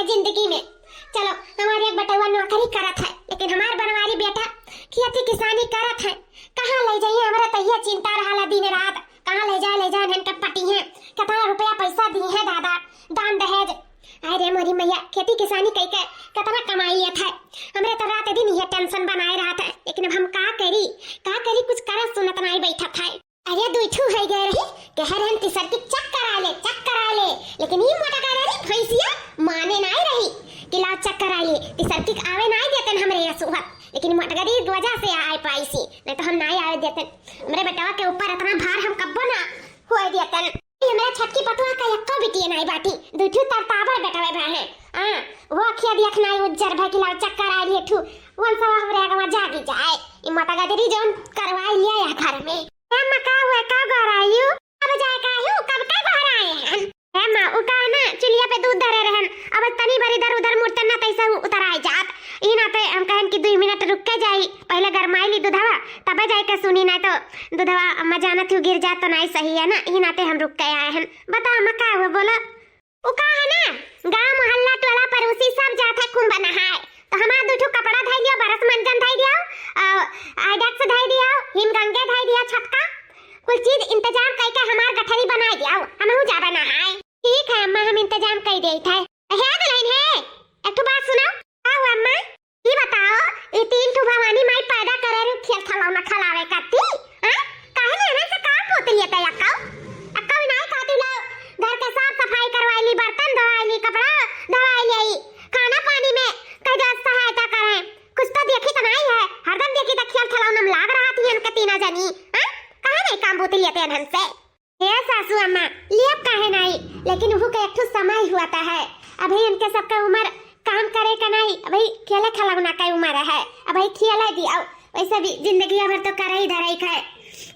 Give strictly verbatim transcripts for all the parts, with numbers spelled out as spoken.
जिंदगी में। चलो, हमार एक बेटवा नौकरी करत है, लेकिन हमार बनवारी बेटा खेती किसानी करत है। कहाँ लइ जाइए, हमरा तहिया चिंता रहला दिन रात, कहाँ लइ जाए, लइ जाए, इनके पटी है, कितना रुपया पैसा दी है दादा, दान दहेज। अरे मोरी मैया, खेती किसानी कइ के कितना कमाई लेत है। हमरे तो रात दिन ये tension बनाए रहत है, लेकिन अब हम का करी, का करी, कुछ करत सुनत नाई बैठत है। अरे दुई ठू है गए रही, कह रहन तिसरकी check करा ले, check करा ले, लेकिन ई मोटका रही भैंसिया माने नाई रही कि लाओ check करा ले। तिसरकी आवे नाई देतन हमरे यहाँ सुहत, लेकिन मोटगरी की वजह से आए पाइसी, नहीं तो हम नाई आवे देतन। हमरे बेटवा के ऊपर इतना भार हम कब्बो ना होए देतन। ई हमरे छोटकी पतुआ का एक्को बिटिया नाई बाटी, दुई ठू तरताबर बेटवे भए हैं। हाँ, वो अखिया दियख नाई उज्जर भए कि लाओ check करा ले ठू, वन सवा हमरे आगवा जागी जाए। ई मोटगरी जौन करवाई लिया या घर में। ए अम्मा, का हुआ, का गोहरायू? कब जाए का आयु, कब का गोहराए हन? ए अम्मा, उ का है ना, चुलिया पे दूध धरे रहन, अब तनी बार इधर उधर मुड़तन ना, तैसे उ उतर आए जात। ई नाते हम कहन कि दुई मिनट रुक के जाई, पहले गरमाई ली दूधवा, तबे जाए के सुनी, नाई तो दूधवा अम्मा जानत हूँ गिर जात तो नाई सही है ना, ई नाते हम रुक के आए हन। बता अम्मा, का हुआ, बोला। उ का है ना, गाँव मोहल्ला टोला पड़ोसी सब जात है कुंभ नहाए, तो हमार दू ठो कपड़ा धइ दियो, बरस मंजन धइ दियो, अ, आइडेक्स धइ दियो, हिमगंगे धइ दियो छोटका, कुल चीज इंतजाम कइ के हमार गठरी बनाए दियो, हमहू जाबे नहाए। ठीक है अम्मा, हम इंतजाम कइ देत है। हे दुल्हन हे, एक ठो बात सुनो। का हुआ अम्मा? ई बताओ, ई तीन ठो भवानी माई पैदा करे रही खेल खिलौना खिलावे खातिर, हाँ? काहे ने एहन से काम बूत लिया तय अक्काऊ? अक्काऊ नाई खातिर लो, घर के साफ सफाई करवाई ली, बर्तन धोवाई ली, कपड़ा धोवाई ली, खाना पानी में कह दो सहायता करें। कुछ तो देखी तो नाई है, हरदम देखी तो खेल खिलौना में लाग रहा थी इनके तीना जनी, हाँ? काहे नहीं काम बूत लिया तय एहन से? हे सासू अम्मा, लियब काहे नाई, लेकिन उहू के एक ठो समय हुआ ता है। अभी इनके सबका उम्र काम करे का नाई, अभी खेले खिलौना का उम्र है, अभी खेले दियो। वैसे भी जिंदगी भर तो करे ही धरे का है,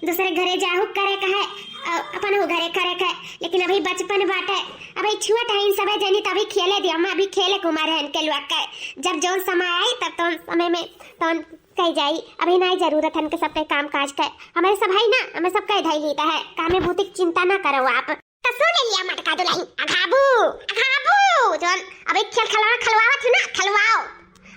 दूसरे घरे जाहू करे का है, और अपन हू घरे करे का है, लेकिन अभी बचपन बाटे, अभी छुअट है इन सबे जनी, तभी खेले दियो। अम्मा, अभी खेले के उम्र है इनके लुआ के, जब जौन समय आई तब तौन समय में तौन कह जाई, अभी नाई जरूरत है इनके सबके काम काज के। हमरे सब है ना, हमें सब कह धई लीता है, कामे बूती की चिंता ना करो आप। तो सुन लिया मटका दुल्हन, अघाबू, अघाबू, जौन अबे खेल खिलौना खलवावत हो ना, खलवाओ।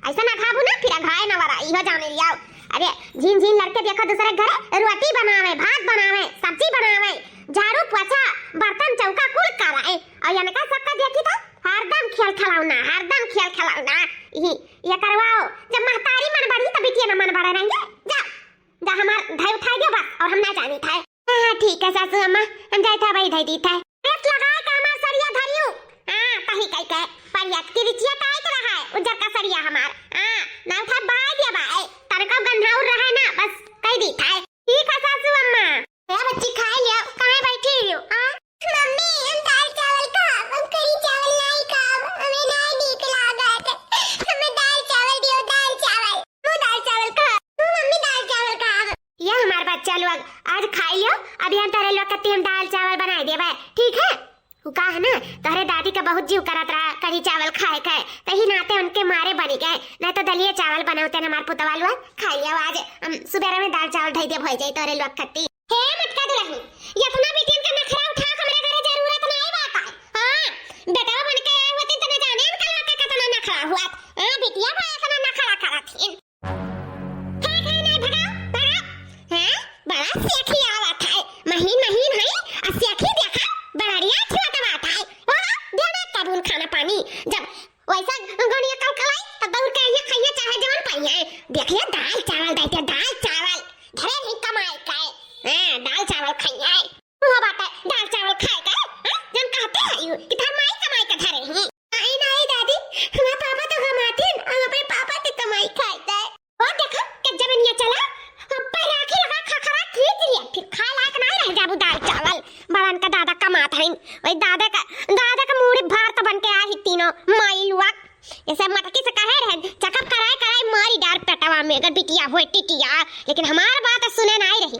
ऐसा ना अघाबू ना, फिर अघाए ना वरा, इहो जाने लियाओ। अरे झीन झीन लड़के देखो दूसरे घरे, रोटी बनावे, भात बनावे, सब्जी बनावे, झाड़ू पोछा, बर्तन चौका कुल कराए। और इनका सबका देखी तो हरदम खेल खिलौना, हरदम खेल खिलौना। ही ये करवाओ, जब महतारी मन बढ़ी, तब बिटिया न मन बढ़े रहेंगे। जा, जा, हमार धई उठाई दियो बस, और हम ना जानी था। हाँ, हाँ, ठीक है सासू अम्मा, हम जाए था, वही धई दी था। पेट लगाए के हमार सरिया धरियो। हाँ, तही कही के, पर एक तिरिचिया टाइट रहा है, उज्जर का सरिया हमार। हाँ, ना उठा बाय दिया बाय, तनिको गंधाउर रहे ना, बस कह दी था। ठीक है सासू अम्मा। ए बच्ची, खाए लिया, काहे बैठी हो, आ? मम्मी, हम दाल चावल खाब, हम कढ़ी चावल नाई खाब, हमें नाई नीक लागत। हमें दाल चावल दियो, दाल चावल। तू दाल चावल खा। तू मम्मी दाल चावल खाब। ये हमार बच्चा लोग, आज खाई लियो, अब यहाँ तोरे लोग कत्ती हम दाल चावल बनाए देबे, ठीक है? उ का है ना, तोहरे दादी का बहुत जीव करत रहा कढ़ी चावल खाए के, तही नाते उनके मारे बनी गए, नहीं तो दलिया चावल बनौते न हमार पुतवा लोग। खाई लियो आज, हम सुबेरे में दाल चावल धई देब, होइ जाई तोहरे लोग कत्ती। हे मटका दुल्हन, इतना बिटियन का नखरा उठा के हमरे घरे जरूरत नाई बा का? हाँ, बेटवा बन के आए होती त न जाने इनका लोग के कितना नखरा हुआ। हाँ, बिटिया बा इतना नखरा करत हिन। हे, हे, नहीं, भगाओ, भगाओ। हाँ, बड़ा सेखी आवत है, महीन, महीन है, आ सेखी देखा, बड़रिया छुअत बात है। हाँ, देना कबूल खाना पानी, जब वैसा गणिया कलकलाई, तब दौड़ के आइए, खाइए, चाहे जवन पाइए। देखिए, दाल चावल देते, दाल चावल। घरे नहीं कमाए के। हाँ, दाल चावल खाइए। वो बात है, दाल चावल खाए के। हाँ, जन कहते हैं यू कि थार माई कमाए के धरे ही। नहीं, नहीं दादी, हमारे पापा तो कमाते हैं, हम अपने पापा की कमाई खाए थे। और देखो, कि जब इन्हें चला, हम पहले आँखी लगा खखरा खींच लिया, फिर खाए लायक नहीं रह जाबू दाल चावल। बड़न का दादा कमात हईन, वही दादा का, दादा का मूड़ी भार तो बन के आ ही तीनों माई लुआ। ऐसे मटकी से कहे रहे, चकअप कराए कराए मारी डार पेटवा में, अगर बिटिया होए टिटिया, लेकिन हमार बात सुने नहीं रही,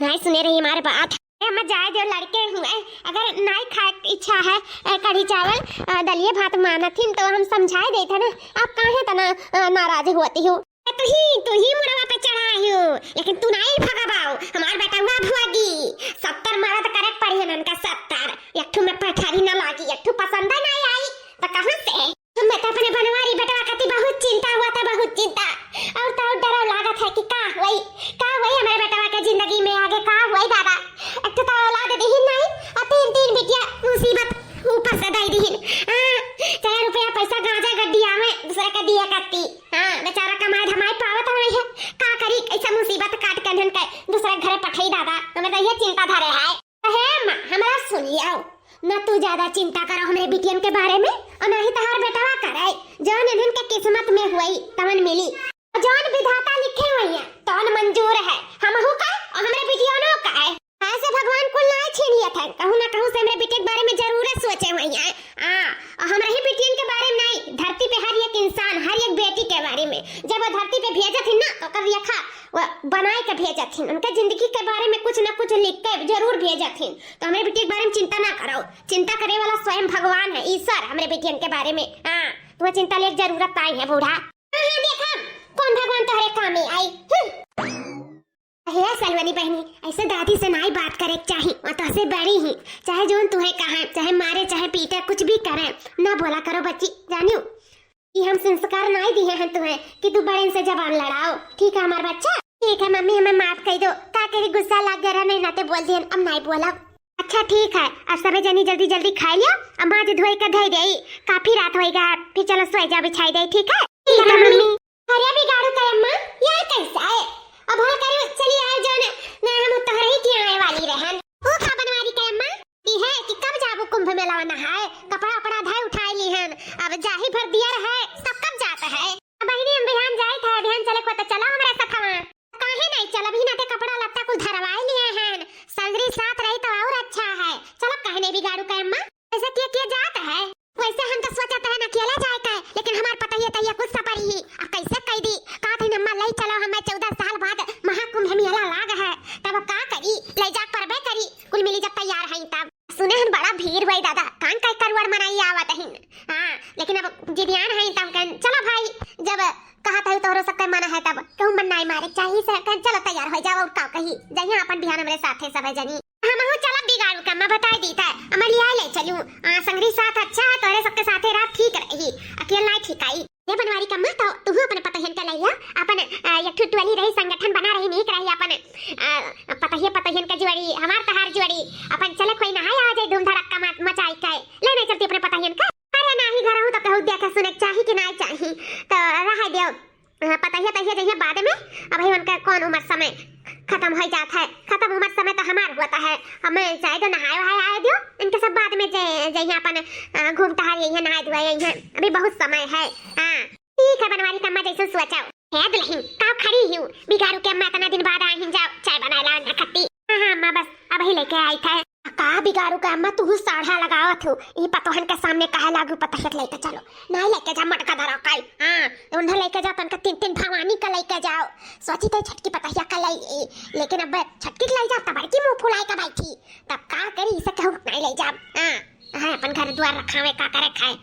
नहीं सुने रही हमार बात। ए, हम जाए जो लड़के हुए, अगर नहीं खाए के इच्छा है, ए, कढ़ी चावल, अ, दलिए भात मानत हिन तो हम समझाए देते ना, आप काहे तना, अ, नाराज होती हो? ए, तू ही, तू ही मुड़वा पे चढ़ाई हो, लेकिन तू नहीं भगबाओ, हमार बेटवा भुआगी। सत्तर मरद करे के पड़ी है इनका, सत्तर। एक ठू में पठारी ना लागी, एक ठू पसंद नहीं आई, तो कहाँ से? हम चिंता और तो और डर लागत है कि का होई, का होई हमरे बेटवा के जिंदगी में आगे, का होई दादा। एक तो औलाद दिहिन नहीं, और तीन, तीन बिटिया मुसीबत ऊपर से दे दिहिन। हाँ, चाहे रुपया पैसा गांजा गड्डी आवे, दूसरा के दिया करती। हाँ, बेचारा कमाए धमाए पावत हवे है, का करी, कैसे मुसीबत काट के धन के दूसरा घरे पठाई दादा, हमें तो ये चिंता धरे है। हे माँ, हमरा सुन लियाओ, न तू ज्यादा चिंता करो हमरे बिटियन के बारे में, और ना ही तहार बेटवा करे। जौन इन्हन के किस्मत में हुई, तवन मिली। और जौन विधाता लिखे हुई है, तवन मंजूर है। हमहू का, और हमरे बिटियनो का है। ऐसे भगवान कुल ना छीनियत है, कहूँ ना कहूँ से हमरे बिटिया के बारे में जरूर सोचे हुई है। आ, और हमरे ही बिटियन के बारे में नहीं, धरती पे हर एक इंसान, हर एक बेटी के बारे में, जब वो धरती पे भेजत ही ना, तो ओकर रेखा वो बनाए के भेजत ही, उनके जिंदगी के बारे में कुछ ना कुछ लिख के जरूर भेजत ही। तो हमरे बिटिया के बारे में चिंता ना करो, चिंता करे वाला स्वयं भगवान है, ईश्वर हमरे बिटियन के बारे में। हाँ, तुम्हें चिंता लेके जरूरत नहीं है बूढ़ा। हाँ, हाँ, देखा, कौन भगवान तोहरे काम में आई। हम्म। हे सलवनी बहनी, ऐसे दादी से नाई बात करे के चाही, वो तोहसे बड़ी ही, चाहे जौन तुहे कहे, चाहे मारे, चाहे पीटे, कुछ भी करे, ना बोला करो बच्ची, जानियो। कि हम संस्कार नाई दिए हैं तुम्हें कि तू बड़न से जबान लड़ाओ। ठीक है हमार बच्चा? ठीक है मम्मी, हमें माफ कर दो। का करी, गुस्सा लग गया रहा, नहीं नाते बोल दिए, अब नाई बोला। अच्छा ठीक है, अब सबे जनी जल्दी जल्दी खाई लियो, अब माज धोई के धई दे, काफी रात होई गा, फिर चलो सोई जा बिछाई दे, ठीक है? ठीक है मम्मी। अरे बिगाड़ू का अम्मा, यह कैसा है? अब हम करू चली आओ जाने, ना हम तोहरे ही के आए वाली रहन। ओ का बनवारी का अम्मा? ई है कि कब जाबू कुंभ मेला नहाए, कपड़ा उपड़ा धय उठाए लिहन, अब जाही भर दियर है, तब कब जात है? अब बहिनी हम बिहान जाइत है, बिहान चले को तो चला हमरे सथवा। काहे नहीं चलब, ही नाते कपड़ा लत्ता कुल धरवाए लिए हैं, संगरी साथ रही तो और अच्छा है। चलब काहे नहीं बिगाड़ू का अम्मा? ऐसे किया किया जात है। वैसे हम तो सोचत है ना अकेला जाए का, लेकिन हमार पतोहिया तहिया कुछ सपरी ही, अब कैसे कह दी? कहत है अम्मा ले चलो, हमें चौदह साल बाद महाकुंभ मेला लाग है, तब का करी, ले जा परबे करी, कुल मिली जब तैयार है तब। सुने हन बड़ा भीड़ हुई दादा, कान का करुआर मनाई आवत हिन। हाँ, लेकिन अब जिदियान है तब कहन चलो भाई, जब कहत है तोहरो सबके मन है तब कहूँ मन नाई मारे चाहिए से कहन चलो तैयार हो जाओ और का कही, जइया अपन बिहान हमरे साथे सब जनी। हमहू चलब बिगाड़ू का, मैं बताई दी था, अमलिया ले चलू। आ, संगरी साथ अच्छा है, तोहरे सबके साथे रात ठीक रही, अकेल नाई ठीक आई। ये बनवारी का अम्मा, तो तुहू अपने पतोहियन के लइया, अपन, आ, एक ठो टोली रही, संगठन बना रही, नीक रही, अपन, आ, पतोहिया पतोहियन के जुआरी, हमार तहार जुआरी, अपन चले कोई नहाए आ जाए, धूम धड़क्का मच-, मचाई के, ले नहीं चलती अपने पतोहियन के। अरे नाही, घर हूँ तो कहू देखे सुने के चाही कि नाई चाही, तो रह दियो। हाँ, पतोहिया तहिया जइया बाद में, अबही उनका कौन उम्र समय खत्म हो जात है, खत्म उम्र समय तो हमार हुआ है, हमें जाए दो नहाए वहाए आए दियो, इनके सब बाद में जे-, जइया अपन, आ, घूम टहर यही नहाए धोए यही, अभी बहुत समय है। हाँ। ठीक है बनवारी का अम्मा, जैसे सोचो। हे दुल्हन, का खड़ी हूँ? बिगाड़ू के अम्मा इतना दिन बाद आई हैं, जाओ चाय बनाए लाओ ना खत्ती। हाँ, हाँ अम्मा, बस अबही लेके आई था। का बिगाड़ू के अम्मा, तू साढ़ा लगावत हो, ई पतोहन के सामने काहे लागू? पतोहिया के लेके चलो, नहीं लेके जा मटका धरा काई। हाँ, उन्हें लेके जा, तनका तीन तीन भवानी का लेके जाओ। सोची थे छटकी पतोहिया का ले, लेकिन अब छटकी के ले जाओ तब बड़की मुंह फुलाए का बैठी, तब का करी, इसे कहूँ नहीं ले जाओ। हाँ, हाँ, अपन घर द्वार रखावे का करे खाए।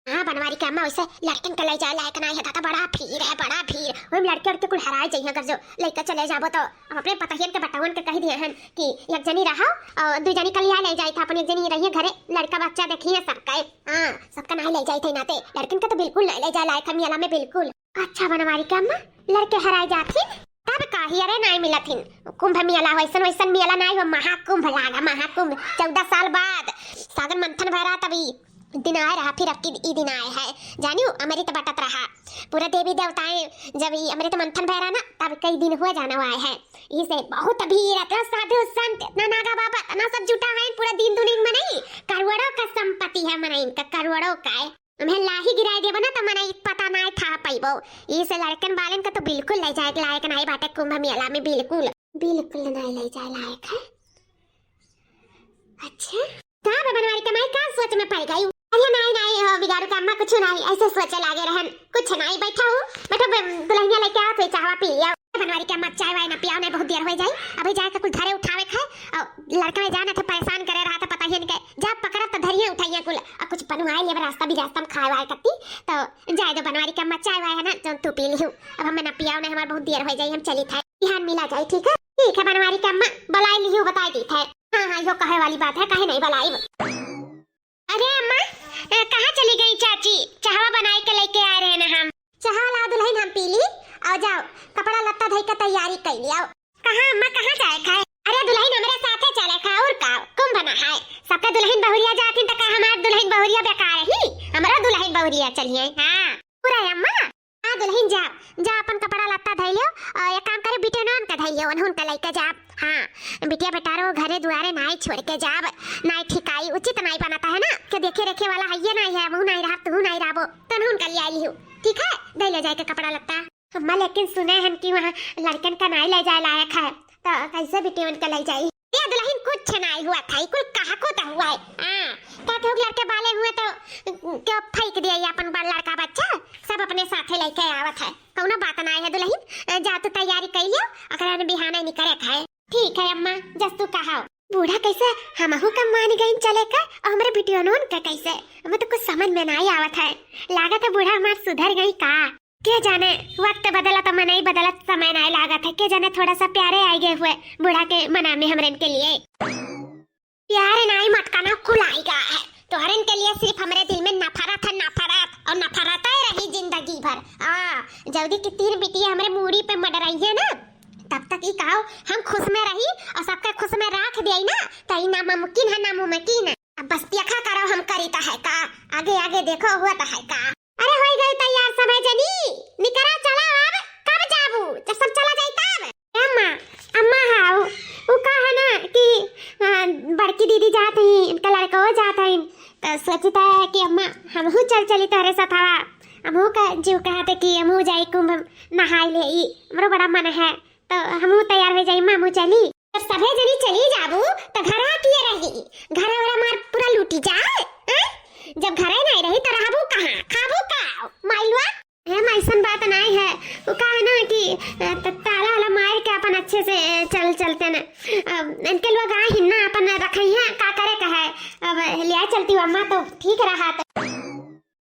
हाँ, बनवारी के अम्मा, वैसे लड़कन के ले जाए लायक नाई है दादा, बड़ा भीड़ है, बड़ा भीड़। वही लड़के लड़के कुल हराए जाइए, अगर जो लेके चले जाबो तो। अब अपने पतोहियन के बटवन के कह दिए हैं कि एक जनी रहो और दो जनी के लिया ले जाए था, अपन एक जनी रहिए घरे, लड़का बच्चा देखिए सबके। हाँ, सबका नाई ले जाए थे नाते, लड़कन के तो बिल्कुल नाई ले जाए लायक है मेला में बिल्कुल। अच्छा बनवारी के अम्मा, लड़के हराए जाथिन? तब का ही, अरे नाई मिलथिन। कुंभ मेला वैसन वैसन मेला नाई हो, महाकुंभ लागा, महाकुंभ। चौदह साल बाद सागर मंथन भरा तभी दिन आए रहा, फिर अब की ई दिन आए है। जानियो, अमृत बटत रहा, पूरा देवी देवताएं जब ई अमृत मंथन भरा ना, तब कई दिन हुआ जाना हुआ है। इसे बहुत भीड़, इतना साधु संत, इतना नागा बाबा, इतना सब जुटा है, पूरा दिन दुनिया में नहीं, करोड़ों का संपत्ति है मनई इनका, करोड़ों का है। उन्हें लाही गिराए देबो ना तो मनई पता नाई था पैबो। इसे लड़कन बालन का तो बिल्कुल ले जाए के लायक नाई बाटे कुंभ मेला में, बिल्कुल, बिल्कुल नाई ले जाए लायक है। अच्छा, का बे बनवारी के माई, का सोच में पड़ गई? अरे नाई, नाई हो बिगाड़ू के अम्मा, कुछ नाई, ऐसे सोचे लागे रहन, कुछ नाई, बैठा हूँ, बैठो, बे-, दुल्हनिया लेके आओ, फिर चाहवा पी लिया। बनवारी के अम्मा, चाय वाय ना पियाओ, नहीं बहुत देर हो जाई, अभी जाए के कुछ धरे उठावे खाए, और लड़का में जाना थे परेशान करे रहा था, पता ही नहीं के, जा पकड़ा तो धरिए उठाइए कुल, और कुछ बनवाए ले रास्ता भी रास्ता में खाए वाए कत्ती, तो जाए दो बनवारी के अम्मा, चाय वाय है ना, जो तू पी लिहू, अब हमें ना पियाओ, नहीं हमारे बहुत देर हो जाई, हम चली था, बिहान मिला जाए, ठीक है? ठीक है बनवारी के अम्मा, बुलाई लिहू, बताई दी थे। हाँ, हाँ, यो कहे वाली बात है, काहे नहीं बुलाई। अरे अम्मा, ए, कहाँ चली गई चाची? चाहवा बनाई के लेके आ रहे हैं हम। चाहवा लाओ बहुरिया चलिए। हाँ, पूरा है अम्मा। हाँ दुलहिन, जा, जा अपन कपड़ा लत्ता धइ लियो, और एक काम करे, बिटियनन के धइ लियो, उन्हुन के लइके जा। हाँ, बिटिया बेटारो घरे दुआरे नाई छोड़ के जाब, नाई ठिकाई, उचित नाई बनता है ना, के देखे रेखे वाला हइये नाई है, हमहू नाई रहब, तू नाई रहबो, तनहुन के लिया लियो, ठीक है, धइ ले जाए के कपड़ा लत्ता। अम्मा, लेकिन सुने हन कि वहाँ लड़कन का नाई ले जाए लायक है, तो कैसे बिटियन के ले जाई? ए दुलहिन, कुछ नाई हुआ था, कुल कहा को तो हुआ है। हाँ, कहते हो लड़के बाले हुए तो क्यों फेंक दिया ये अपन बड़ लड़का बच्चा, सब अपने साथे लेके आवत है, कौनो बात नाई है दुलहिन। अ, जा तू तैयारी कर लियो, अगर बिहाने निकरे है। ठीक है अम्मा, जस तू कहा। बूढ़ा कैसे हमहू का मान गइन चले का, और हमरे बिटियनोन का कैसे? हमें तो कुछ समझ में नाई आवत है। लागत है बूढ़ा हमार सुधर गई का? के जाने, वक्त बदलत, मनई बदलत समय नाई लागत है। के जाने, थोड़ा सा प्यारे आइ गए हुए बूढ़ा के मना में हमरन के लिए। प्यारे नाई मटकाना कुल आइ गया है। तोहरन के लिए सिर्फ हमरे दिल में नफरत है, नफरत, और नफरत ही रही जिंदगी भर। आ, जल्दी की तीन बिटिया हमरे मूड़ी पे मडराई है ना, तब तक ई कहो हम खुश में रही और सबके खुश में राख दियाई ना, तो ई नामुमकिन है, नामुमकिन है। अब बस देखा करो हम करी तो है का, आगे आगे देखो हुआ तो है का। अरे होई गई तैयार सभे जनी, निकरा चला अब, कब जाबू? जब सब चला जाई तब। ए अम्मा, अम्मा हाउ, उ का है ना कि, आ, बड़की दीदी जात ही, इनका लड़का वो जात है, तो सोचता है कि अम्मा हमहू चल चली तोहरे साथवा। हमहू का जीव कहते कि हमहू जाई कुंभ नहाई ले, ई हमरो बड़ा मन है, तो हमहू तैयार हो जाई, अम्मा हमहू चली। जब सभे जनी चली जाबू, तो घरवा किए रही? घरवा हमार पूरा लूटी जाए, हैं? जब घरे नहीं रही, तो रहबू कहाँ? खाबू का? माइलवा? हे माँ, ऐसन बात नहीं है। वो का है ना कि, अ, त-, ताला वाला मार के अपन अच्छे से, अ, चल, चलते न। अब इनके लोग आ ही ना, अपन रखे हैं, का करे का है। अब लिया चलती हूँ अम्मा, तो ठीक रहा।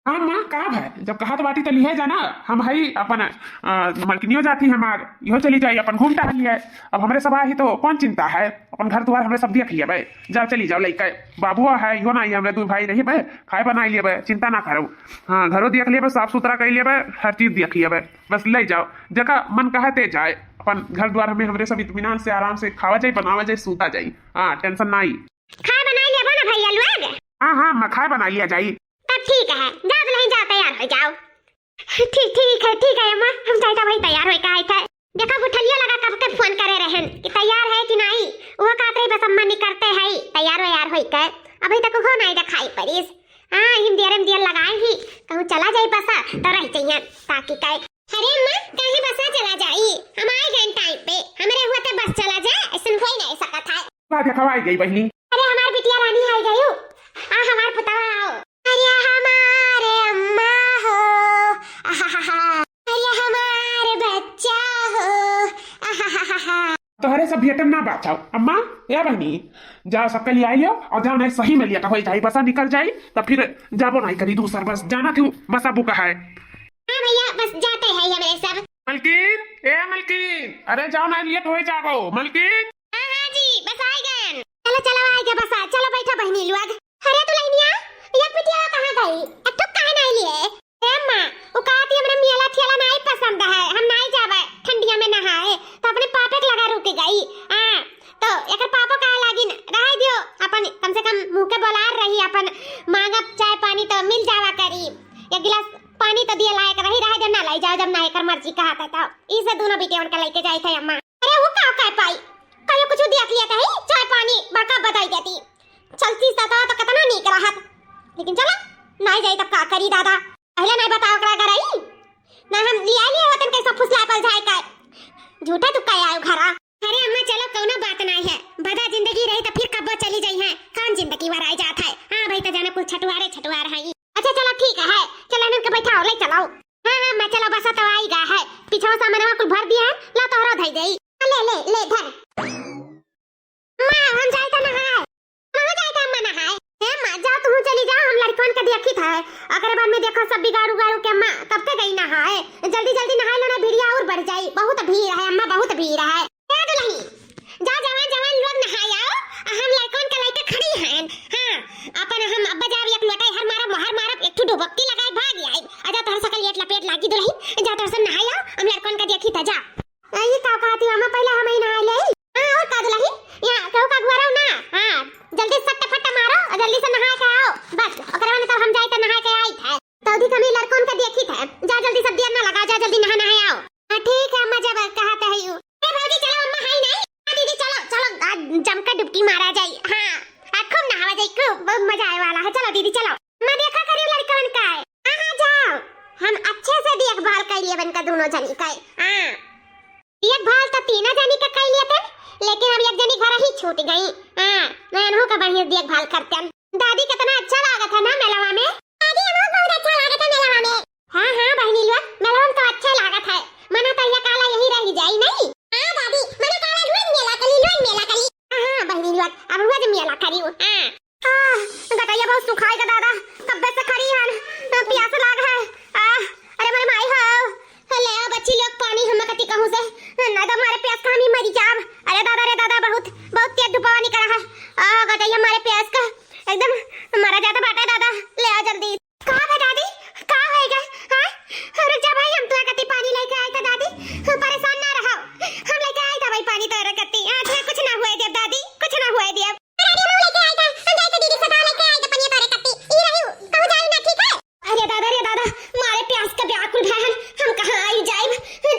हाँ माँ, का है? जब कहत बाटी तो लिहे जाना, हम हई अपन, अ, मलकिनियो जाती हमार, इहो चली जाई, अपन घूम टहल लिहे। अब हमरे सब आही तो कौन चिंता है, अपन घर द्वार हमरे सब देख लिया बे। जाओ, चली जाओ, लइका बाबुआ है, इहो ना, ये हमरे दू भाई रही बे, खाए बनाई लिया बे, चिंता ना करो। हाँ, घरो देख लिया बे, साफ सुथरा कर लिया बे, हर चीज देख लिया बे, बस ले जाओ, जका मन कहे ते जाए, अपन घर द्वार हमें हमरे सब इत्मीनान से आराम से खावा जाए, बनावा जाए, सूता जाए। हाँ, टेंशन ना आई। खाए बनाई लिया बे ना भैया लोग? हाँ, हाँ, मैं खाए बनाई लिया जाई। तब ठीक है, जाओ दुलहिन, जाओ, तैयार हो जाओ। ठीक, ठीक है, ठीक है अम्मा, हम जाए तो वही तैयार होए का आए थे। देखा गुठलिया लगा कब के फोन करे रहन कि तैयार है कि नहीं, वो कहत रही बस अम्मा निकरते है तैयार वैयार होई के, अभी तक वो नहीं दिखाई पड़ीस। हाँ, हिम दियर में दियर लगाए ही, कहूँ चला जाई बसा तो रह जाइए ताकि कहे। अरे अम्मा, काहे बसा चला जाई, हम आए गए टाइम पे, हमरे हुआ तो बस चला जाए, ऐसन हो ही नहीं सकत है। का देखवाई गई बहिनी? अरे हमार बिटिया रानी आई गई हो। आ हमार पुतवा आओ। अरे हमारे अम्मा हो। आहाहाहा। अरे हमार बच्चा हो। आहाहाहा। तोहरे सब भेटम ना बाचाओ। अम्मा, ए बहिनी, जाओ सबके लिए आई लियो और जाओ नहीं सही में लिया तो हो जाई, बसा निकल जाई तो फिर जाबो नहीं करी दूसर बस, जाना क्यों बसा बुक है। हाँ भैया, बस जाते हैं ये मेरे सब। मलकिन, ए मलकिन, अरे जाओ ना, लेट हो जाबो। मलकिन। हाँ, हाँ जी, बस आइ गएन। चलो, चलो, आइ गए बस, चलो बैठो बहिनी लोग। अरे दुलहिनिया, ये बिटिया कहाँ गई? अब तू काहे नहीं लिए? ए अम्मा, वो कहती हमरे मियाला ठियाला नहीं पसंद है, हम नहीं जावे ठंडिया में नहाए, तो अपने पापे के लगा रुक गई। हाँ, तो एकर पापो कहे लागिन, रहे दियो, अपन कम से कम मुँह के बोलार रही, अपन मांगब चाय पानी तो मिल जावा करी, एक गिलास पानी तो दिए लायक रही, रहे दे ना लाई जाओ, जब ना एकर मर्जी कहा था तो। इसे दोनों बिटियन के लेके जाए थे अम्मा। अरे वो का कह पाई, कहियो कुछ दिया लिया कही, चाय पानी बड़का बताई देती। चलती सता तो कितना नीक रहत, लेकिन चलो ना जाई तब का करी दादा। पहले नहीं बताओ करा करई, ना हम लिया लिए होतन कैसा फुसला पल जाए का। झूठा तू कह आयो घरा। अरे अम्मा चलो कौनो बात नहीं है, बदा जिंदगी रही तो फिर कब्बो चली जाई है, कौन जिंदगी वराई जात है। हाँ भाई तो जाने कुल छटुआरे छटुआर है। अच्छा चलो ठीक है, चलो इनके बैठाओ, ले चलाओ। हाँ, हाँ, मैं चला बसा तो आई गा है। पीछवा सामानवा कुल भर दिया है, ला तोहरो धई देई। ले, ले, ले, धर। माँ, हम जाए तो नहाए। माँ, जाए तो अम्मा नहाए। हे माँ, जाओ तुम चली जाओ, हम लड़कन के देखी था। अगर बाद में देखो सब बिगाड़ू गाड़ू के अम्मा, कब के गई नहाए। जल्दी, जल्दी नहाए लो ना, भीड़िया और बढ़ जाई। बहुत भीड़ है अम्मा, बहुत भीड़ है। ए दुलही, जा जवान, जवान लोग नहाए आओ, आ हम लड़कन के लेके खड़ी हैं। हाँ, अपन हम अब्बा जाब एक लोटा हर मारब, हर मारब, एक ठो डुबक्की लगाए भाग आई। आजा तोहर सकल येट लपेट लागी दुलही, जा तोहर सब नहाए आओ, हम लड़कन के देखी था, जा। आ, ये का कहती हो अम्मा, पहले हम ही नहाए ले। हाँ, और का दुलही, यहाँ केहू का अगुवारो ना। हाँ, जल्दी सट्ट फट्ट मारो और जल्दी से नहाए के आओ। बस, ओकरे बाद तब हम जाए तो नहाए के आई था। तो बन का दोनों जनी का। हाँ। देखभाल तो तीनों जनी का कइ लेते, लेकिन अब एक जनी घर ही छूट गई। हाँ, मैं अनहू का बढ़िया देखभाल करते हैं। दादी कितना अच्छा लागत है ना मेलवा में। दादी, हमहू बहुत अच्छा लागत है मेलवा में। हाँ, हाँ, बहिनी लोग, मेलवा में तो अच्छा लागत है। मना तो यह काला यही रह जाई नहीं। हाँ दादी, मना काला रोज मेला करी, रोज मेला करी। हाँ, हाँ, बहिनी लोग, अब रोज मेला करी। हाँ। आह, गटइया बहुत सुखाई गा दादा, कब्बे से खड़ी हन, प्यास लाग है। आह, अरे मोरे माई हो, ले आ बच्ची लोग पानी, हम कति कहूँ से, ना तो मारे प्यास का हम ही मरी जाब। अरे दादा रे दादा, बहुत, बहुत तेज धुपवा निकला है। आह, गटइया मारे प्यास का, एकदम मरा जाता बाटे दादा, ले आ जल्दी। का बे दादी, का होइगा? हाँ? रुक जा भाई, हम तोरा कति पानी लेके आई था दादी, परेशान ना रहो, हम लेके आई था भाई पानी तोरा कति। हाँ, तोरा कुछ ना हुए देब दादी, कुछ ना हुए देब। अरे, हम लेके आए थे, हम जाए थे दीदी से, लेके आए थे पनिया तोरे कत्ती। ई रही, कहूँ जाई ना, ठीक है? अरे दादा रे दादा, मारे प्यास का व्याकुल भय हन, हम कहाँ आई जाइब?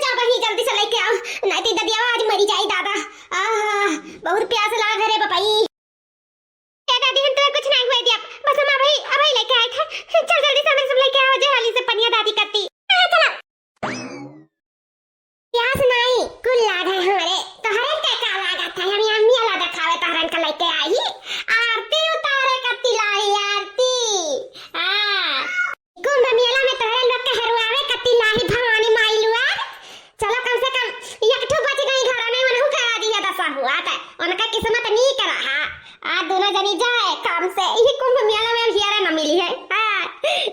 जा बहिनी, जल्दी से लेके आओ, नहीं तो ददिया आज मरी जाई दादा। आह, बहुत प्यास लाग रे बपई। ए दादी, हम तोरा कुछ नहीं हुए दिया, बस हम अभी, अभी लेके आए थे। चल जल्दी से हमें सब लेके आओ, जे हाली से पनिया दादी कत्ती। हाँ, चलो। प्यास नाई, कुल लाग है हमरे। तोहरे के का लागत है? हम यहाँ मेला देखावे तोहरन के लेके आई। आरती उतारे कत्ती लाई, आरती। हाँ। कुंभ मेला में तोहरे लोग के हरवावे कत्ती लाई भवानी माई लोग। चलो कम से कम एक ठो बच गई घर में, उनहू करा दिया दशा हुआ था। उनका किस्मत नीक रहा। आ दोनों जनी जाए काम से, यही कुंभ मेला में अब हियरे न मिली है। हाँ,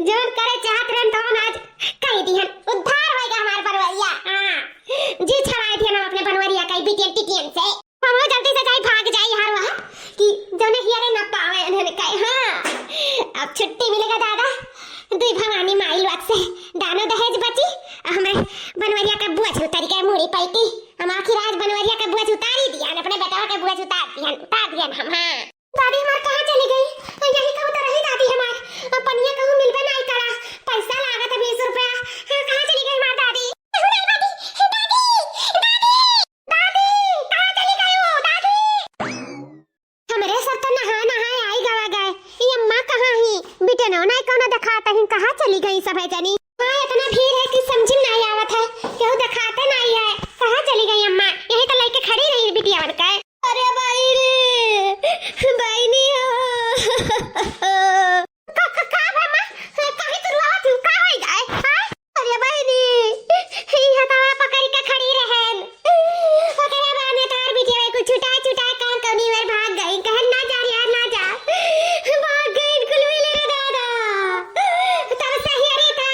जौन करे चाहत रहन तौन आज कह दिहन, उद्धार होएगा हमार बनवरिया। हाँ, जी छड़ाए दिहन हम अपने बनवरिया का बिटियन टिटियन से। हम जल्दी से जाई, भाग जाई हरवा कि जौने हियरे न पावे उन्हें कहे। हाँ, अब छुट्टी मिलेगा दादा, दुई भवानी माई लोग से दानो दहेज बची, हमें बनवरिया का बोझ उतर गए मूड़ी पै की। हम आखिर आज बनवरिया का बोझ उतारी दिया, अपने बेटवा का बोझ उतार दिया, उतार दिया हम। हाँ। दादी हमार कहाँ चली गई? यही कहूँ तो रही दादी हमार। अब पनिया कहूँ मिलबे नाई करा। पैसा लागत है बीस रुपया। हाँ, कहाँ चली गई हमार दादी? कहूँ नहीं दादी, दादी, दादी, दादी, कहाँ चली गई हो, दादी? हमरे सब तो नहा नहाए आई गवा गए। ये अम्मा कहाँ ही? बिटियनो नाई कौनो देखात ही, कहाँ चली गई सब है जनी? हाँ, इतना भीड़ है कि समझ में नाई आवत है, केहू देखाते नाई है। कहाँ चली गई अम्मा? यही तो लेके खड़ी रही बिटिया बन के। अरे बाई रे, बहिनी हो। का, का, का भे माँ? काहे तू रोवत हू? का होई गए? हाँ? अरे बहिनी, ई हथवा पकड़ के खड़ी रहन। ओकरे बाद में तार बिटिया कुछ छुटा छुटा कहाँ कौनी ओर भाग गई। कहन, "ना जा यार, ना जा।" भाग गई कुल मिले रे दादा। तब से हियरे थे।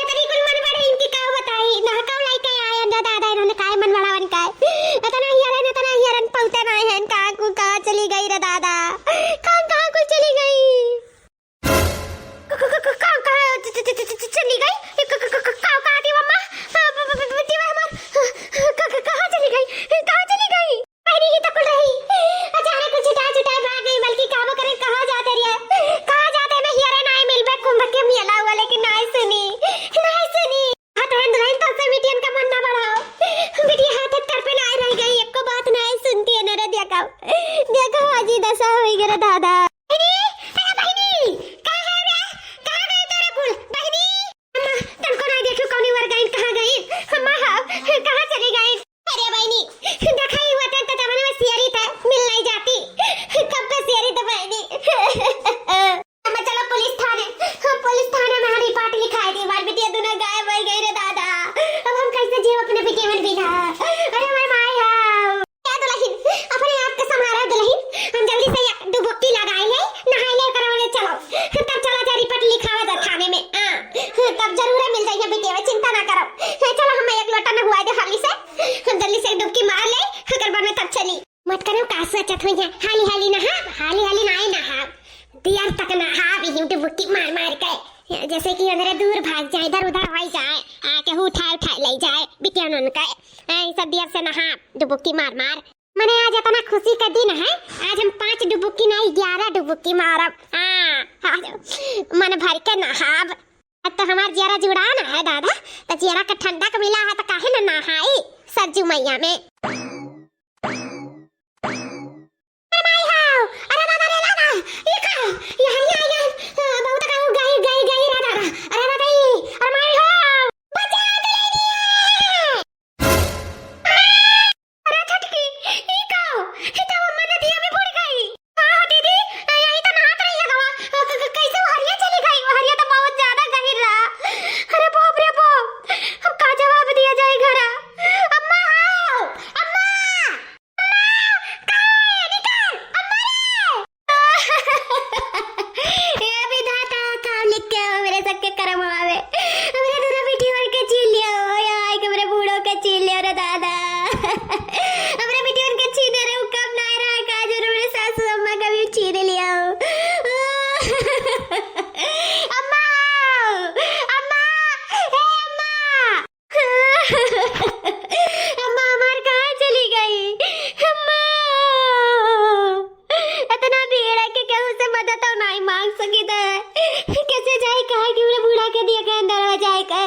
इतनी कुल मन बढ़े इनकी का बताई। ना का लेके आए अंदर दादा, इन्होंने काय मन बढ़ावन का। इतना हियरन, इतना हियरन पौते ना है। कहाँ को, कहाँ चली गई रे दादा? कहाँ, कहाँ को चली गई? क-, क-, क-, क-, कहाँ, कहाँ च-, च-, च-, च-, च-, चली गई? क-, क-, क-, क-, कहाँ, कहाँ थी मम्मा? अ, ब-, ब-, ब-, बेटी, वह हमार, क-, क-, कहाँ चली गई? कहाँ चली गई? अरे, ये तो कुल रही। अचानक कुछ छुटा, छुटा भाग गई, बल्कि काबो करे, कहाँ जाते रहिए? कहाँ जाते? मैं हियरे नाई मिलबे, कुंभ के मेला हुआ, लेकिन नाई सुनी, नाई सुनी। हाँ, तो दुल्हन तो से बिटियन का मन ना बढ़ाओ। बिटिया हाथ तर पे नाई रह गई, एको बात नाई सुनती है, नरे देखो। देखो, अजी दशा होई गए रे दादा। बहिनी, अरे बहिनी, का है रे? कहाँ गई तोरे कुल? बहिनी, अम्मा, तनको नाई देखियो, कौनी वर गई, कहाँ गई? अम्मा, हाँ, कहाँ चली गई? अरे बहिनी, देखाई हुआ तन तो तमन में सियरी था, मिल नहीं जाती। कब पे सियरी था बहिनी? अम्मा, चलो पुलिस थाने, हम पुलिस थाने में हमारी रिपोर्ट लिखाई दी, हमारी बिटिया दोनों गायब हो गई रे दादा। अब हम कैसे जियो अपने बिटिया मन बिना? अरे हमारे माई हो। क्या दुल्हन, अपने आप के संभालो दुल्हन, हम जल्दी से एक डुबकी लगाई ले, नहाई ले, करो ले, चलो। तब चला जा, रिपोर्ट लिखावा जा थाने में। हाँ, तब जरूर मिल जाइए बिटिया, चिंता ना करो। चलो, हम एक लोटा नहुआ दे हाली से, हम जल्दी से एक डुबकी मार ले, ओकर बाद में तब चली। मत करो, का सोचत हुई है, हाली हाली नहाब, हाली हाली नाई नहाब, दियर तक नहाब, यही डुबकी मार मार के, जैसे कि अंदर दूर भाग जाए, इधर उधर हो जाए, आ, केहू उठाए उठाए ले जाए, बिटिया उनके, ऐसा दियर से नहाब, डुबकी मार मार। मने आज इतना खुशी का दिन है, आज हम पाँच डुबुक्की नहीं, ग्यारह डुबुक्की मारब। हाँ, आज मन भर के नहाब। अब तो हमार जियरा जुड़ान है दादा, तो जियरा के ठंडक मिला है तो काहे न नहाई सरजू मैया में। अरे माई हो, अरे दादा रे दादा, ये का है? ये हरिया, ये, अ, बहुत का गई, गई, गई रे दादा। अरे दादा, ये, अरे माई हो, बचा रे सबके करम आवे। हमरे दुनो बिटियन के छीन लियो, या आई के हमरे बूढ़ो के छीन लियो रे दादा। हमरे बिटियन के छीने रे, उ कम ना रहा का जो हमरे सासू अम्मा का भी छीन लियो। अम्मा, अम्मा, हे अम्मा। अम्मा हमार कहाँ चली गई? अम्मा, इतना भीड़ है कि केहू से मदद तो नहीं मांग सकी थे। कैसे जाए, कहा कि हमरे बूढ़ा के दिया के अंदर हो जाए का?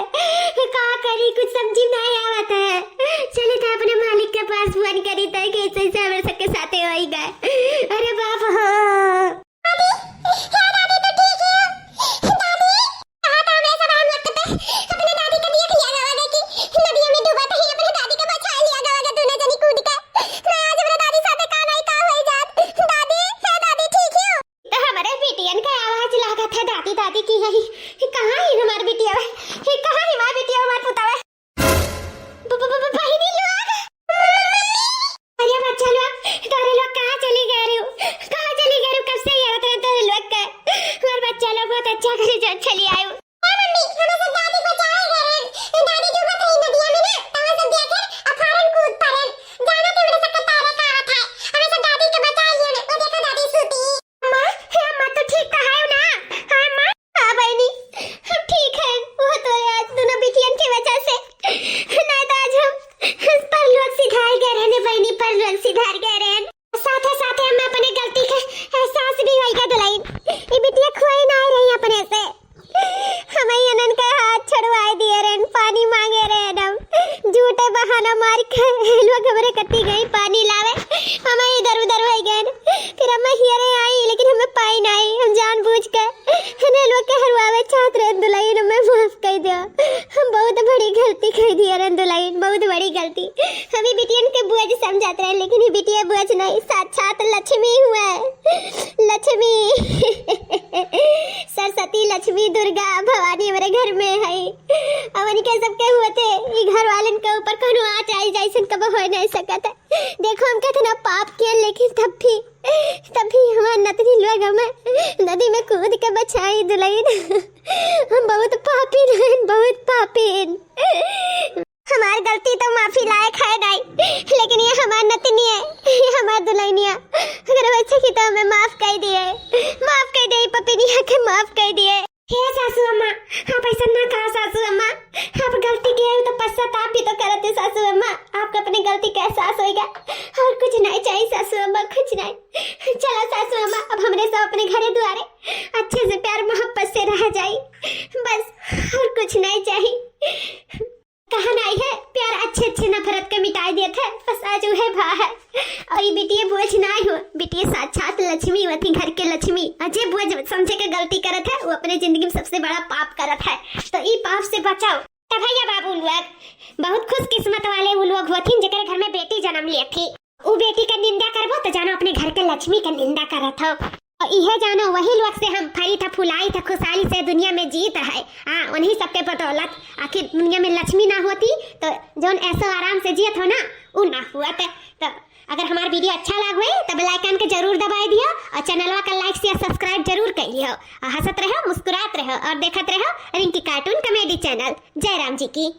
का करी, कुछ समझी नहीं आवत है। चली तो अपने मालिक के पास फोन करी तो कैसे से हमरे सबके साथे होई गए। अरे बाप हो। दादी, हे दादी, तू ठीक है? दादी, कहा था हमरे सब हम वक्त पे अपने दादी का दिया खिया गवा गए कि नदिया में डूबा तो ही अपने दादी का बचा लिया गवा गए, दोनों जनी कूद के। ना आज हमरे दादी साथे का नहीं का होई जात। दादी, हे दादी, ठीक है? तो हमरे बिटियन का आवाज लागत है, दादी, दादी की यही। कहाँ है हमार बिटिया? कहाँ है हमार बिटिया, हमार पुतावा? ब-, ब-, ब-, बहिनी लोग, अरे बच्चा लोग, तोरे लोग कहाँ चली गए रहे हो? कहाँ चली गए रहे हो? कब से ये रहे तोरे लोग के? हमार बच्चा लोग बहुत अच्छा करे जो चली आए हो। ए मम्मी, हमें सब दादी बचाए गए रहे। दादी डूबत रही नदिया में ना, तो हम सब देखे, आ फौरन कूद पड़े। जाना के हमरे सबके तैरे का आवत है। हमें सब दादी के बचा लिए ने। वो देखो दादी सूती। अम्मा, हे अम्मा, तू ठीक तो है ना? हाँ अम्मा। हाँ बहिनी, हम ठीक हैं। वो तो आज दोनों बिटियन की वजह से, नहीं तो आज हम परलोक सिधार गए रहने बहिनी, परलोक सिधार गए रहन। साथे साथे हमें अपने गलती का एहसास भी होई गया दुल्हन। ये बिटिया खोई ना रही अपने से। हमें इनन के हाथ छुड़वाए दिए रहन, पानी मांगे रहन हम। झूठे बहाना मार के ये लोग हमरे कत्ती गई पानी लावे, हमें इधर उधर हो गए। फिर हम हियरे आई, लेकिन हमें पाई नहीं। हम जानबूझ के इन्हें लोग के हरवावे चाहत रहे दुल्हन, हमें माफ कर दिया। हम बहुत बड़ी गलती कर दिए रहे दुल्हन, बहुत बड़ी गलती। हम ही बिटियन के बोझ समझत रहे, लेकिन ये बिटिया बोझ नहीं, साक्षात लक्ष्मी हुआ है। लक्ष्मी, सरस्वती, लक्ष्मी, दुर्गा, भवानी हमारे घर में है। अवन के सबके होते ई घर वालन के ऊपर कोनो आँच आई जैसन कबो हो नहीं सकत है। देखो हम कितना पाप किए, लेकिन तब भी, तब भी हमार नतनी लोग हमें नदी में कूद के बचाई दुल्हन। हम बहुत पापी रहन, बहुत पापी। हमार गलती तो माफी लायक है नहीं, लेकिन ये हमार नतनी है, ये हमार दुल्हनिया। अगर वैसे की तो हमें माफ कर दिए, माफ कर दिए, पपिनिया के माफ कर दिए। हे सासू अम्मा, आप ऐसा ना कहा सासू अम्मा, आप गलती किए हो तो पश्चाताप भी तो करते सासू अम्मा, आपको अपनी गलती का एहसास होएगा। और कुछ नहीं चाहिए सासू अम्मा, कुछ नहीं। चलो सासू अम्मा, अब हमरे सब अपने घरे दुआरे अच्छे से प्यार मोहब्बत से रह जाई, बस और कुछ नहीं चाहिए। कहा नाई है, प्यार अच्छे अच्छे नफरत के मिटाई देत है, बस आज उहे भा है। और ये बिटिया बोझ नाई हो, बिटिया साक्षात लक्ष्मी होती, घर के लक्ष्मी। और जे बोझ समझे के गलती करत है, वो अपने जिंदगी में सबसे बड़ा पाप करत है। तो ई पाप से बचाओ। तो भैया बाबू लोग, बहुत खुशकिस्मत वाले वो लोग होथिन जेकरे घर में बेटी जन्म लेथी। उ बेटी के निंदा करबो तो जानो अपने घर के लक्ष्मी के निंदा करत हो। और इहे जानो वही लोग से हम फरी था, फुलाई था, खुशहाली से दुनिया में जीत है। हाँ, उन्हीं सबके बदौलत। आखिर दुनिया में लक्ष्मी ना होती तो जौन ऐसो आराम से जियत हो ना, उ ना हुआ। तो, तो अगर हमार video अच्छा लाग होए तो bell icon के जरूर दबाई दियो और channelवा का like, share, subscribe जरूर कर लियो। और हंसत रहो, मुस्कुरात रहो और देखत रहो रिंकी cartoon comedy channel। जय राम जी की।